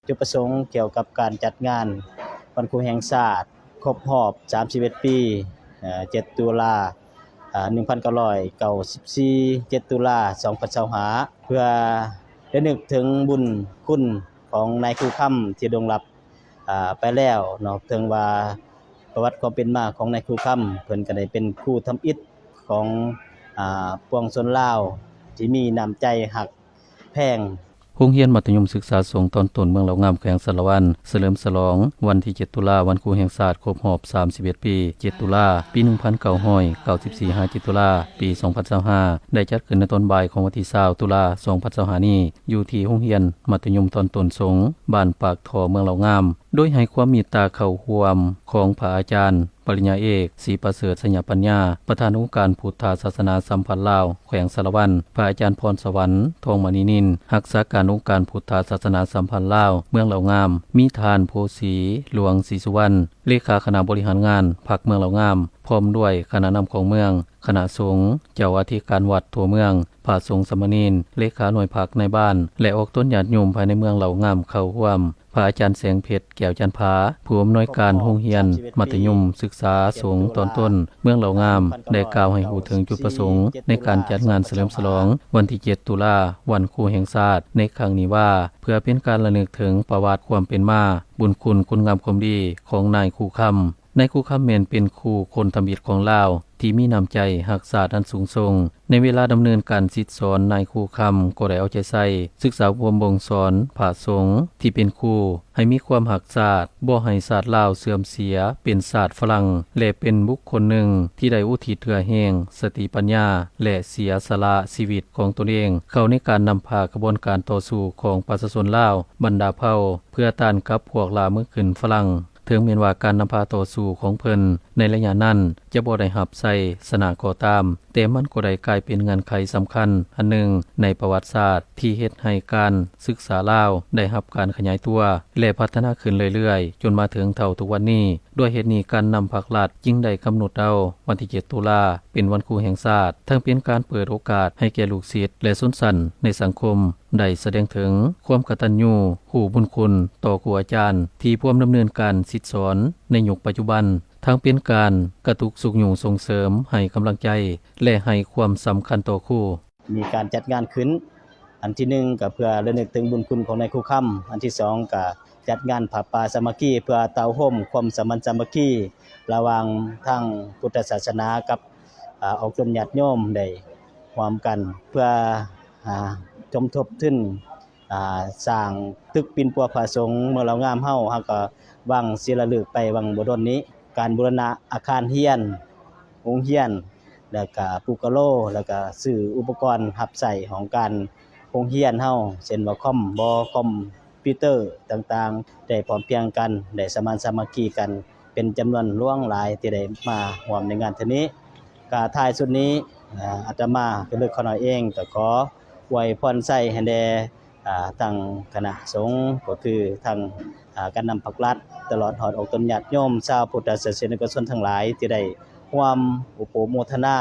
ຈຸດປະສົງກ່ຽວກັບການຈັດງານວັນຄູແຫ່ງຊາດຄົບຮອບສາມສິບເອັດປີ, ເອີ່ ເຈັດ ຕຸລາ ເອີ່ ໜຶ່ງພັນເກົ້າຮ້ອຍເກົ້າສິບສີ່, ເຈັດ ຕຸລາ ສອງພັນຊາວຫ້າ ເພື່ອໄດ້ນຶກເຖິງບຸນຄຸນຂອງນາຍຄູຄຳທີ່ລ່ວງລັບ ອາ ໄປແລ້ວເນາະ. ເຖິງວ່າປະຫວັດຄວາມເປັນມາຂອງນາຍຄູຄຳ ເພິ່ນກໍໄດ້ເປັນຄູທຳອິດຂອງ ອາ ປວງຊົນລາວທີ່ມີນ້ຳໃຈຮັກ ແພງ. ໂຮງຮຽນມັດທະຍົມສຶກສາສົງຕອນຕົ້ນເມືອງເລົ່າງາມ ແຂວງສາລະວັນ ສະເຫຼີມສະຫຼອງວັນທີເຈັດ ຕຸລາ ວັນຄູແຫ່ງຊາດຄົບຮອບສາມສິບເອັດປີ, ເຈັດ ຕຸລາ ປີໜຶ່ງພັນເກົ້າຮ້ອຍເກົ້າສິບສີ່ ຫາ ເຈັດ ຕຸລາ ປີສອງພັນຊາວຫ້າ ໄດ້ຈັດຂຶ້ນໃນຕອນບ່າຍຂອງວັນທີຊາວ ຕຸລາ ສອງພັນຊາວຫ້ານີ້ ຢູ່ທີ່ໂຮງຮຽນມັດທະຍົມຕອນຕົ້ນສົງ ບ້ານປາກທໍ່ ເມືອງເລົ່າງາມ, ໂດຍໃຫ້ຄວາມເມດຕາເຂົ້າຮ່ວມຂອງພະອາຈານ ປະລິນຍາເອກ ສີປະເສີດ ໄຊຍະປັນຍາ ປະທານອົງການພຸດທະສາສະໜາສຳພັນລາວ ແຂວງສາລະວັນ, ພະອາຈານ ພອນສະຫວັນ ທອງມະນີນິນ ຮັກສາການອົງການພຸດທະສາສະໜາສຳພັນລາວ ເມືອງເລົ່າງາມ, ມີທ່ານ ໂພສີ ຫຼວງສີສຸວັນ ເລຂາຄະນະບໍລິຫານງານພັກເມືອງເລົ່າງາມ ພ້ອມດ້ວຍຄະນະນຳຂອງເມືອງ, ຄະນະສົງ, ເຈົ້າອະທິການວັດທົ່ວເມືອງ, ພະສົງສາມະເນນ, ເລຂາໜ່ວຍພັກນາຍບ້ານ ແລະ ອອກຕົນຍາດໂຍມພາຍໃນເມືອງເລົ່າງາມເຂົ້າຮ່ວມ. ພະອາຈານ ແສງເພັດ ແກ້ວຈັນພາ ຜູ້ອຳນວຍການໂຮງຮຽນມັດທະຍົມສຶກສາສົງຕອນຕົ້ນເມືອງເລົ່າງາມ ໄດ້ກ່າວໃຫ້ຮູ້ເຖິງຈຸດປະສົງໃນການຈັດງານສະເຫຼີມສະຫຼອງວັນທີເຈັດ ຕຸລາ ວັນຄູແຫ່ງຊາດໃນຄັ້ງນີ້ວ່າ ເພື່ອເປັນການລະນຶກເຖິງປະຫວັດຄວາມເປັນມາ, ບຸນຄຸນ, ຄຸນງາມຄວາມດີຂອງນາຍຄູຄຳ. ນາຍຄູຄຳແມ່ນເປັນຄູຄົນທຳອິດຂອງລາວ ທີ່ມີນ້ຳໃຈຮັກຊາດອັນສູງສົ່ງ. ໃນເວລາດຳເນີນການສິດສອນ, ນາຍຄູຄຳກໍໄດ້ເອົາໃຈໃສ່ສຶກສາອົບຮົມບົ່ງສອນພະສົງທີ່ເປັນຄູ ໃຫ້ມີຄວາມຮັກຊາດ, ບໍ່ໃຫ້ຊາດລາວເສື່ອມເສຍເປັນຊາດຝຣັ່ງ ແລະ ເປັນບຸກຄົນໜຶ່ງທີ່ໄດ້ອຸທິດເຫື່ອແຮງ, ສະຕິປັນຍາ ແລະ ເສຍສະຫຼະຊີວິດຂອງຕົນເອງ ເຂົ້າໃນການນຳພາຂະບວນການຕໍ່ສູ້ຂອງປະຊາຊົນລາວບັນດາເຜົ່າ ເພື່ອຕ້ານກັບພວກລ່າເມືອງຂຶ້ນຝຣັ່ງ. ເຖິງແມ່ນວ່າການນຳພາຕໍ່ສູ້ຂອງເພິ່ນໃນໄລຍະນັ້ນຈະບໍ່ໄດ້ຮັບໄຊຊະນະກໍຕາມ, ແຕ່ມັນກໍໄດ້ກາຍເປັນເງື່ອນໄຂສຳຄັນອັນໜຶ່ງໃນປະຫວັດສາດ ທີ່ເຮັດໃຫ້ການສຶກສາລາວໄດ້ຮັບການຂະຫຍາຍຕົວ ແລະ ພັດທະນາຂຶ້ນເລື້ອຍໆ ຈົນມາເຖິງເທົ່າທຸກວັນນີ້. ດ້ວຍເຫດນີ້, ການນຳພັກລັດຈຶ່ງໄດ້ກຳນົດເອົາວັນທີເຈັດ ຕຸລາ ເປັນວັນຄູແຫ່ງຊາດ, ທັງເປັນການເປີດໂອກາດໃຫ້ແກ່ລູກສິດ ແລະ ຊົນຊັ້ນໃນສັງຄົມ ໄດ້ສະແດງເຖິງຄວາມກະຕັນຍູຮູ້ບຸນຄຸນຕໍ່ຄູອາຈານທີ່ພວມດຳເນີນການສິດສອນໃນຍຸກປັດຈຸບັນ, ທັງເປັນການກະຕຸກຊຸກຍູ້ສົ່ງເສີມໃຫ້ກຳລັງໃຈ ແລະ ໃຫ້ຄວາມສຳຄັນຕໍ່ຄູ. ມີການຈັດງານຂຶ້ນ, ອັນທີໜຶ່ງກໍເພື່ອລະນຶກເຖິງບຸນຄຸນຂອງນາຍຄູຄຳ, ອັນທີສອງກໍຈັດງານຜ້າປ່າສາມັກຄີ ເພື່ອເຕົ້າໂຮມຄວາມສະໝັ້ນສາມັກຄີລະຫວ່າງທາງພຸດທະສາສະໜາກັບ ອາ ອອກຕົນຍາດໂຍມໄດ້ຮ່ວມກັນ ເພື່ອ ອາ ສົມທົບທຶນ ອາ ສ້າງຕຶກປິ່ນປົວພະສົງເມືອງເລົ່າງາມເຮົາ. ເຮົາກໍຫວ່າງສີລາລຶກໄປຫວ່າງບໍ່ດົນນີ້ ການບູລະນະອາຄານຮຽນໂຮງຮຽນ ແລ້ວກະປູກກະໂລ ແລ້ວກະຊື້ອຸປະກອນຮັບໃຊ້ຫ້ອງການໂຮງຮຽນເຮົາ ເຊັ່ນວ່າຄອມບໍ ຄອມ ພິວເຕີຕ່າງໆ ໄດ້ພ້ອມພຽງກັນ ໄດ້ສະໝັ້ນສາມັກຄີກັນ ເປັນຈຳນວນຫຼວງຫຼາຍທີ່ໄດ້ມາຮ່ວມໃນງານເທື່ອນີ້. ກະທ້າຍສຸດນີ້ ອາ ອາດຕະມາກໍເລີກຂ້ານ້ອຍເອງ ກໍຂໍອວຍພອນໄຊໃຫ້ແດ່ ອາ ທັງຄະນະສົງ ກໍຄືທັງ ອາ ການນຳພັກລັດ ຕະຫຼອດຮອດອອກຕົນຍາດໂຍມຊາວພຸດທະສາສະນິກະຊົນທັງຫຼາຍ ທີ່ໄດ້ຮ່ວມອຸປະໂມທະນາ.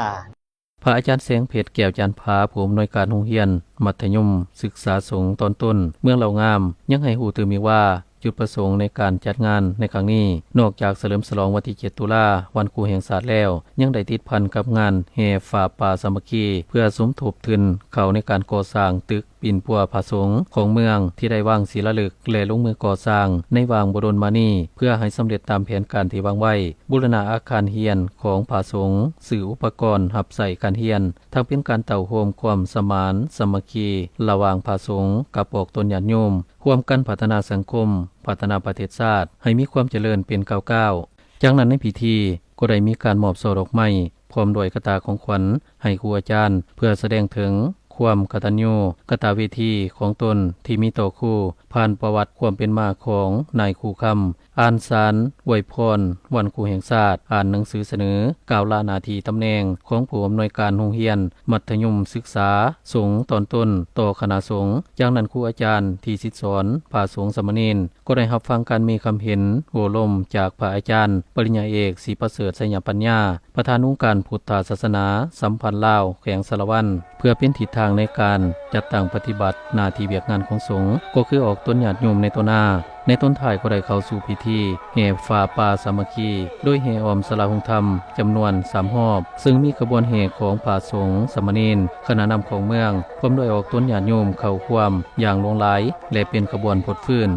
ພະອາຈານ ແສງເພັດ ແກ້ວຈັນພາ ຜູ້ອຳນວຍການໂຮງຮຽນມັດທະຍົມສຶກສາສົງຕອນຕົ້ນເມືອງເລົ່າງາມ ຍັງໃຫ້ຮູ້ຕື່ມອີກວ່າ ຈຸດປະສົງໃນການຈັດງານໃນຄັ້ງນີ້ ນອກຈາກສະເຫຼີມສະຫຼອງວັນທີເຈັດ ຕຸລາ ວັນຄູແຫ່ງຊາດແລ້ວ, ຍັງໄດ້ຕິດພັນກັບງານແຫ່ຜ້າປ່າສາມັກຄີ ເພື່ອສົມທົບທຶນເຂົ້າໃນການກໍ່ສ້າງຕຶກ ປິ່ນປົວພະສົງຂອງເມືອງທີ່ໄດ້ວາງສີລາລຶກ ແລະ ລົງມືກໍ່ສ້າງໃນຫວ່າງບໍ່ດົນມານີ້ ເພື່ອໃຫ້ສຳເລັດຕາມແຜນການທີ່ວາງໄວ້, ບູລະນະອາຄານຮຽນຂອງພະສົງ, ຊື້ອຸປະກອນຮັບໃຊ້ການຮຽນ, ທັງເປັນການເຕົ້າໂຮມຄວາມສະໝານສາມັກຄີລະຫວ່າງພະສົງກັບອອກຕົນຍາດໂຍມ, ຮ່ວມກັນພັດທະນາສັງຄົມ, ພັດທະນາປະເທດຊາດໃຫ້ມີຄວາມຈະເລີນເປັນກ້າວໆ. ຈາກນັ້ນໃນພິທີກໍໄດ້ມີການມອບຊ່ອດອກໄມ້ ພ້ອມດ້ວຍກະຕ່າຂອງຂວັນໃຫ້ຄູອາຈານ ເພື່ອສະແດງເຖິງຄວາມກະຕັນຍູກະຕະເວທີຂອງຕົນທີ່ມີຕໍ່ຄູ ຜ່ານປະຫວັດຄວາມເປັນມາຂອງນາຍຄູຄຳ, ອ່ານສານອວຍພອນວັນຄູແຫ່ງຊາດ, ອ່ານໜັງສືສະເໜີກ້າວລາໜ້າທີ່ຕຳແໜ່ງຂອງຜູ້ອຳນວຍການໂຮງຮຽນມັດທະຍົມສຶກສາສົງຕອນຕົ້ນຕໍ່ຄະນະສົງ. ຈາກນັ້ນຄູອາຈານທີ່ສິດສອນພະສົງສາມະເນນ ກໍໄດ້ຮັບຟັງການມີຄຳເຫັນໂອ້ລົມຈາກພະອາຈານປະລິນຍາເອກ ສີປະເສີດ ໄຊຍະປັນຍາ ປະທານອົງການພຸດທະສາສະໜາສຳພັນລາວແຂວງສາລະວັນ ເພື່ອເປັນທິດທ າງໃນການຈັດຕັ້ງປະຕິບັດໜ້າທີ່ວຽກງານຂອງສົງ ກໍຄືອອກຕົນຍາດໂຍມໃນຕໍ່ໜ້າ. ໃນຕົນທ້າຍກໍໄດ້ເຂົ້າສູ່ພິທີແຫ່ຜ້າປ່າສາມັກຄີ ໂດຍແຫ່ອ້ອມສາລາໂຮງທຳຈຳນວນສາມຮອບ ເຊິ່ງມີຂະບວນແຫ່ຂອງພະສົງ, ສາມະເນນ, ຄະນະນຳຂອງເມືອງ ພ້ອມດ້ວຍອອກຕົນຍາດໂຍມເຂົ້າຮ່ວມຢ່າງຫຼວງຫຼາຍ ແລະ ເປັນຂະບວນພົດຟື້ນ.